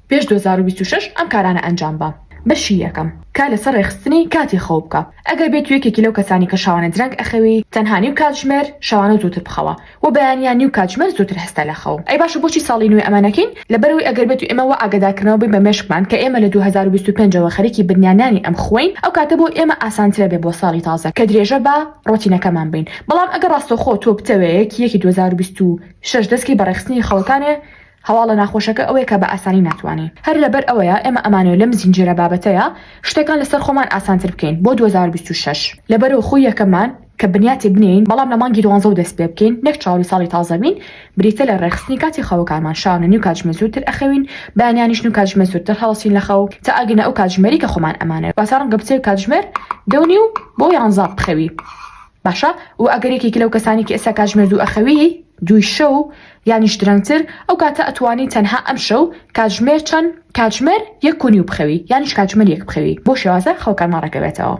پێش 2026 ئەم کارانە ئەنجام بە. بەشی یەکەم، کار لەسەر ڕێکخستنی کاتی خەو بکە، ئەگەر بێت و یەکێکی لەو کەسانی کە شەوانە درەنگ ئەخەوی تەنها نیو کاتژمێر شەوانە زووتر بخەوە و بەیانیان نیو کاتژمێر زووتر هەستە لە خەو. ئەی باشە بۆچی ساڵی نوێ ئەمە نەکەین؟ لەبەرئەوەی ئەگەر بێت و ئێمە وا ئاگادارکردنەوە بین بە مێشکمان کە ئێمە لە 2025 ەوە خەریکی بنیاننانی ئەم خووەین ئەو کاتە بۆ ئێمە ئاسانترە بێ بۆ ساڵی تازە کە درێژە بە ڕۆتینەکەمان بین بەڵام ئەگەر ڕاستەوخۆ تۆ بتەوێ یەکی یەکی 2026 دەستکەی بە ڕێکخستنی خەوەکانێ هەواڵە ناخۆشەکە ئەوەیە کە بە ئاسانی ناتوانی. هەر لەبەر ئەوەیە ئێمە ئەمانەوێ لەم زینجیرە بابەتەیا شتەکان لەسەر خۆمان ئاسانتر بکەین بۆ 2026. لەبەرئەوە خوی یەکەممان کە بنیاتی بنێین بەڵام لە مانگی دوانزەوە دەست پێ بکەین نەک چاوەڕێی ساڵی تازە بین بریتیە لە ڕێکخستنی کاتی خەوەکانمان شەوانە نیو کاتژمێر زووتر ئەخەوین بەیانیانیش نیو کاتژمێر زووتر هەڵەسین لە خەو تا ئەگەینە ئەو کاتژمێری کە خۆمان ئەمانەوێ واتە ڕەنگە بچێ کاتژمێر دە و نیو بۆ یانزە بخەوی باشە و ئەگەر یەکێکی لەو کەسانی کە ئێستا کاتژمێر دوو ئەخەوی دووی شەو یانیش درەنگتر ئەو کاتە ئەتوانی تەنها ئەمشەو کاتژمێر چەند کاتژمێر یەک و نیو بخەوی یانیش کاتژمێر یەک بخەوی بەو شێوازە خەوەکانمان ڕێکەوێتەوە.